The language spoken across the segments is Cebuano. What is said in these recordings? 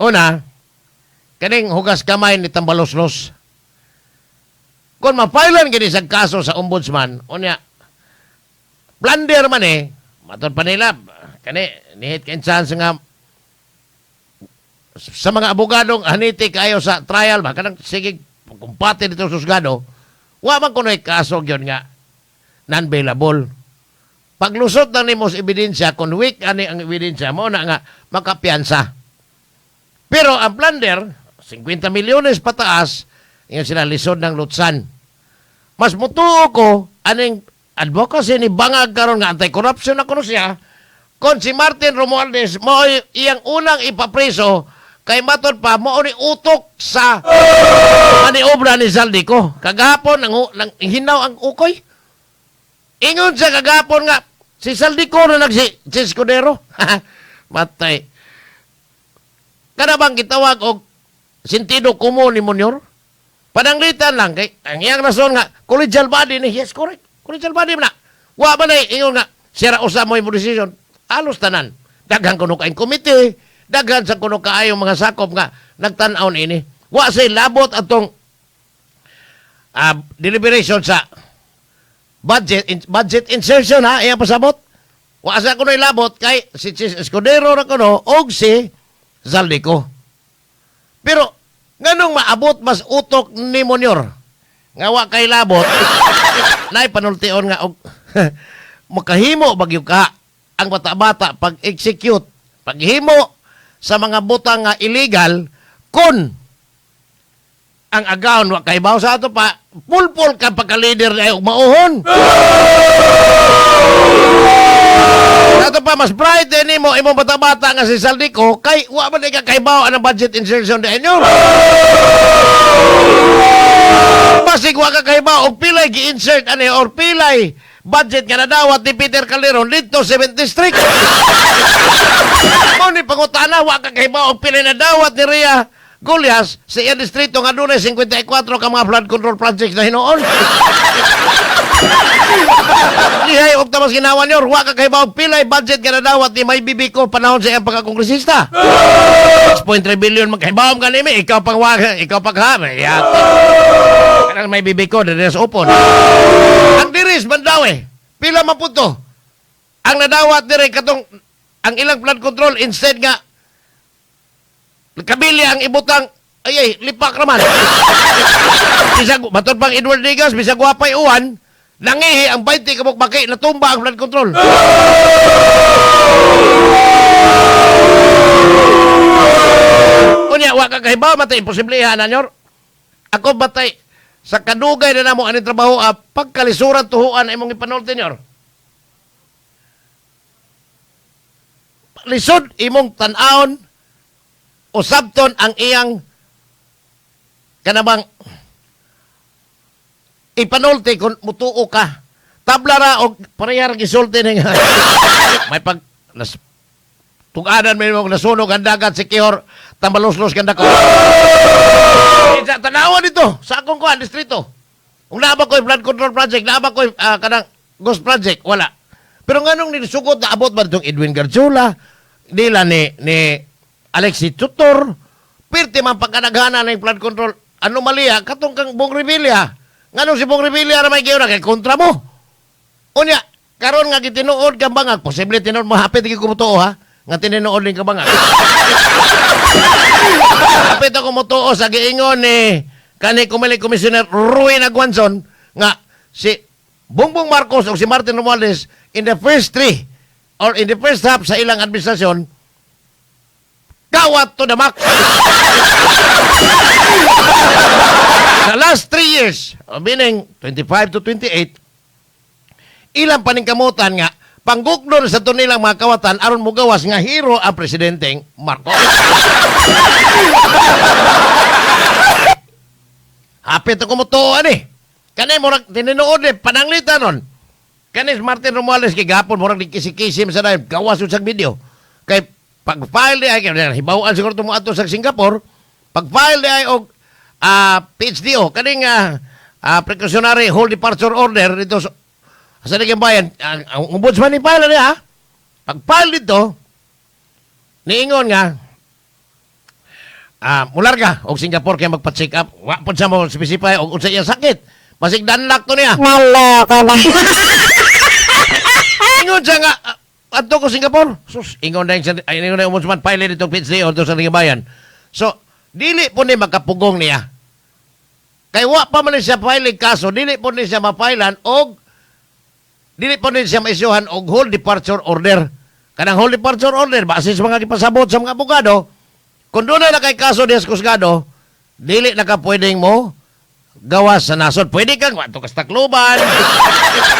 Una, kaning hugas kamay ni Tambaloslos. Kung ma-filean gini sa kaso sa ombudsman, unya, plunder man eh, matod pa nila, kani, nihit kay chance nga sa mga abogadong haniti kayo sa trial ba, kanang sige, kumpate dito sa husgado, wa man kuno'y kaso gyud nga non-bailable. Paglusot na nimo sa ebidensya, kung weak ani ang ebidensya, mo na nga makapiyansa. Pero ang plunder, 50 milyones pataas, yun sila lisod ng lutsan. Mas mutuo ko aning advocacy ni Bangag karon nga anti-corruption na kuno siya, kung si Martin Romualdez mao iyang unang ipapreso kay matod pa mao ni utok sa maniobra ni Zaldy Co. Kagahapon nang hinaw ang ukoy. Ingon sa kagahapon nga si Zaldy Co na nagsi si Escudero. Matay. Kada bang gitawag og sentido común ni Monyor? Pananglitan lang kay ang iyang rason nga collegial body ni, yes, correct. Collegial body man na. Wa man ay ingon nga sira usa mo imo decision. Alos tanan. Daghan kuno kaayong komite, daghan sa kuno kaayong mga sakop nga nagtan-aw niini. Wa say labot atong deliberation sa budget budget insertion ha, iya pasabot. Wa sa kuno labot kay si Chiz Escudero ra kuno og si Zaldy Co. Pero nganong maabot mas utok ni Monyor nga wa kay labot, nay panultion nga og makahimo bagyo ka ang bata-bata pag-execute, paghimo sa mga butang nga illegal kun ang agawon wa kay baw sa ato pa pulpul ka pagka-leader ay og mauhon. Ato pa mas bright din nimo imong bata-bata nga si Zaldy Co kay wa man ka kaybaw ang budget insertion di inyo. Basig wa ka kaybaw og pilay gi-insert ani or pilay budget nga nadawat ni Peter Calderon didto 7th District. Mao ni pangutana, wa ka kaybaw og pilay nadawat ni Ria Gullas sa iyang distrito nga dunay 54 ka mga flood control projects na hinuon. Lihay og tamas ginawa niyo, wa ka kaybaw og pilay budget nga nadawat ni May Bibico panahon sa iyang pagkakongresista. 6.3 billion magkaibaw ka nimi, ikaw pang wa, ikaw pang ha, yate. Kanang May Bibico dire sa upon. Ang diris Mandaue, pila man pud to? Ang nadawat dire katong ang ilang flood control instead nga kabili ang ibutang ay ay lipak raman. Bisag matod pang Edward Digas, bisag wapay uwan, nangihi ang 20 kabuk baki, natumba ang flood control. Unya wa ka kahibaw matay imposible ha nyor. Ako batay sa kadugay na namo ani trabaho pagkalisuran tuhuan imong ipanulti nyor. Lisod imong tan-awon usabton ang iyang kanabang ipanulti kung mutuo ka. Tabla ra og pareha ra gisulti ning may pag nas, tuganan may mo nasunog ang dagat si Kihor tambaloslos ganda ko. Sa tanawa dito sa akong kuan distrito. Kung naa ba ko'y flood control project, naa ba ko'y kanang ghost project, wala. Pero nganong nisugot na abot ba itong Edwin Garzola, nila ni Alexis Tutor, pirti man pagkadaghana ng flood control anomalya, katong kang Bong Revilla. Nganong si Bong Revilla ra may giuna kay kontra mo. Unya, karon nga gitinuod kang bangag, posible tinuod mo hapit gyud ko motuo ha, nga tinuod ning kabangag. Hapit ako motuo sa giingon ni kani Comelec Commissioner Rowena Guanzon nga si Bongbong Marcos o si Martin Romualdez in the first three or in the first half sa ilang administrasyon kawat to the max. Sa last 3 years, meaning 25 to 28, ilang paningkamutan nga panggukdon sa tunilang mga kawatan aron mugawas nga hero ang presidenteng Marcos. Hapit ako motuo ani. Kani murag tinuod ni pananglitan nun. Kani Martin Romualdez kay gapon murag ni kisi-kisi sa dayon gawas sa video. Kay pag-file di ay kay hibaw-an siguro tumo adto sa Singapore, pag-file di ay og PHDO kaning precautionary hold departure order dito sa Sandigan Bayan, ang ombudsman ni file niya. Pag-file dito niingon nga Mularga og Singapore kay magpa-check up. Wa pud siya mo specify og unsa iyang sakit. Basig danlak to niya. Naloko na. Ingon siya nga, adto ko Singapore. Sus, ingon na yung, ay, ingon na yung ombudsman file dito PhD o sa bayan. So, dili po ni makapugong niya. Kay wa pa man ni siya filing kaso, dili po ni siya mapailan og dili po ni siya maisyuhan og hold departure order. Kanang hold departure order, base sa mga gipasabot sa mga abogado, kung doon na kay kaso diya sa kusgado, dili na ka pwedeng mo gawas sa nasod. Pwede kang wato ka sa Tacloban,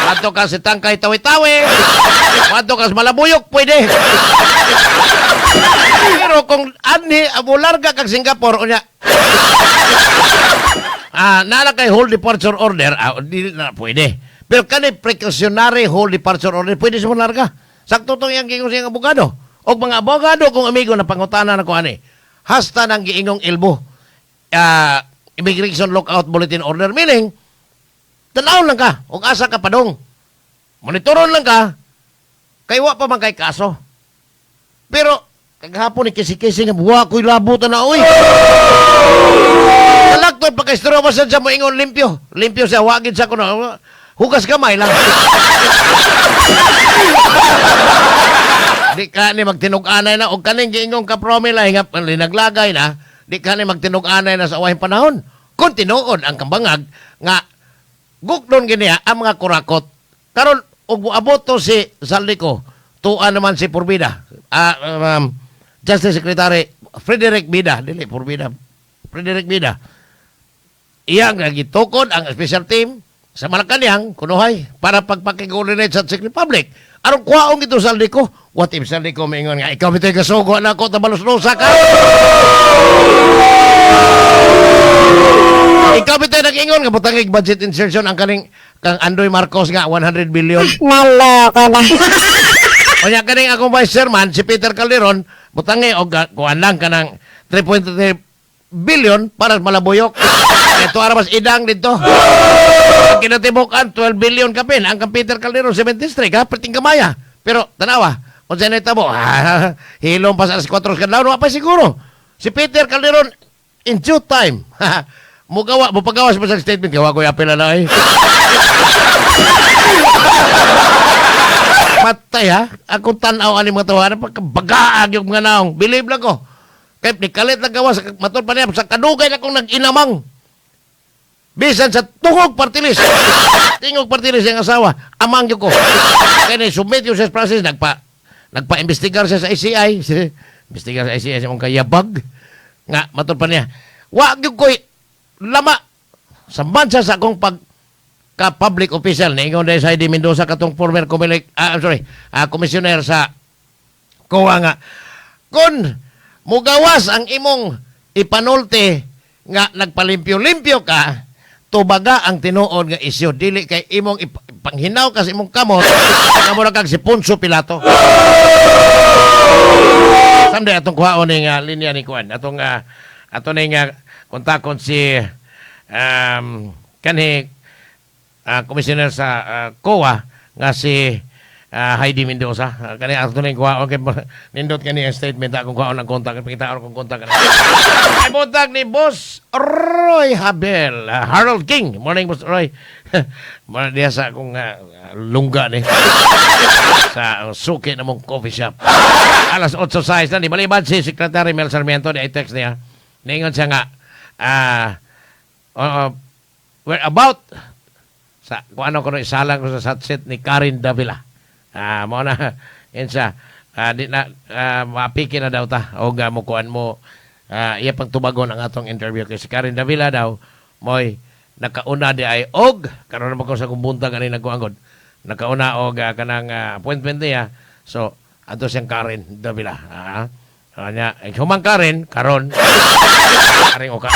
wato ka sa Tangkay Tawi-Tawi, wato ka sa Malabuyok, pwede. Pero kung ani mularga kag Singapore unya naa kay hold departure order, dili na pwede. Pero kani precautionary hold departure order, pwede sa larga. Sakto tong iyang giingon siyang abogado. Og mga abogado kong amigo na pangutana na ko ani. Hasta nang giingong ILBO. Immigration Lookout Bulletin Order, meaning tanaw lang ka og asa ka padong. Monitoron lang ka kay wa pa man kay kaso. Pero kagahapon ni kisi-kisi nga wa ko'y labutan na, oy. Talakton pa kay istorya ba siya mo ingon limpyo. Limpyo siya, wagid siya kuno. Hugas kamay lang. Di ka ni magtinug-anay na og kaning giingong ka promila nga linaglagay na, di ka ni magtinug-anay na sa awahing panahon. Kung tinuod ang kambangag nga gukdon giniya ang mga kurakot. Karon og moabot to si Zaldy Co, tuan naman si Purbida. Justice Secretary Frederick Bida, dili Purbida. Frederick Bida. Iyang gitukod ang special team sa Malacanang kunuhay para pagpaki-coordinate sa Czech Republic. Aron kuhaon gito Zaldy Co. What if Zaldy Co maingon nga ikaw bitoy gasugo na ako tabalos-lusa ka? Ikaw bitoy nag-ingon nga butangig budget insertion ang kaning kang Andoy Marcos nga 100 billion. Naloko na. Unya kaning akong vice chairman si Peter Calderon butangi og kuan lang kanang 3.3 billion para sa Malabuyok. Ito ara mas idang dito. Ang kinatibukan 12 billion kapin ang kang Peter Calderon 73 ka perting gamaya. Pero tanawa, unsa na itabo? Hilom pa sa alas 4 sa kadlawon, wa pa siguro. Si Peter Calderon in due time. Mugawa, mupagawas pa sa statement kay wa ko'y apela na ay. Patay ha. Akong tanaw ani mga tawanan pagkabagaag yung mga naong. Believe lang ko. Kay ni kalit lang gawas matod pa niya sa kadugay na akong nag-inamang. Bisan sa tungog partilis. Tingog partilis ang asawa. Amang gyud ko. Kaya ni submit yung sa process nagpa-investigar siya sa ICI. Investigar sa ICI sa mong kayabag. Nga matod pa niya. Wa gyud ko'y lama sa bansa sa akong pag ka public official ni ingon dahil sa Heidi Mendoza katong former Comelec, I'm sorry, commissioner sa COA nga kung mugawas ang imong ipanulti nga nagpalimpyo-limpyo ka, tubaga ang tinuod nga isyu, dili kay imong ipanghinaw ka sa imong kamot nga mura kag si Poncio Pilato. Samday atong kuhaon ning linya ni kuan atong ato ning kontakon si kanhi commissioner sa COA nga si Heidi Mendoza. Kani ato ning kuhaon kay nindot kani ang statement akong kuhaon ang kontak, pangitaon akong kontak. Ay buntag ni Boss Roy Habel, Harold King. Morning, Boss Roy. Morning diya sa akong lungga ni sa suki na mong coffee shop. Alas 8:06 na ni maliban si Secretary Mel Sarmiento ni text niya. Ningon siya nga we're about sa kung ano kuno isalang ko sa satset ni Karen Davila. Mo na yan siya. Di na mapiki na daw ta og mo kuan mo iya pang tubagon ang atong interview kay si Karen Davila daw moy nakauna di ay og karon naman ko sa kong buntag ani nagkuangod. Nakauna og kanang appointment niya. So ato siyang Karen Davila. Anya, humang Karen karon. Karen o ka.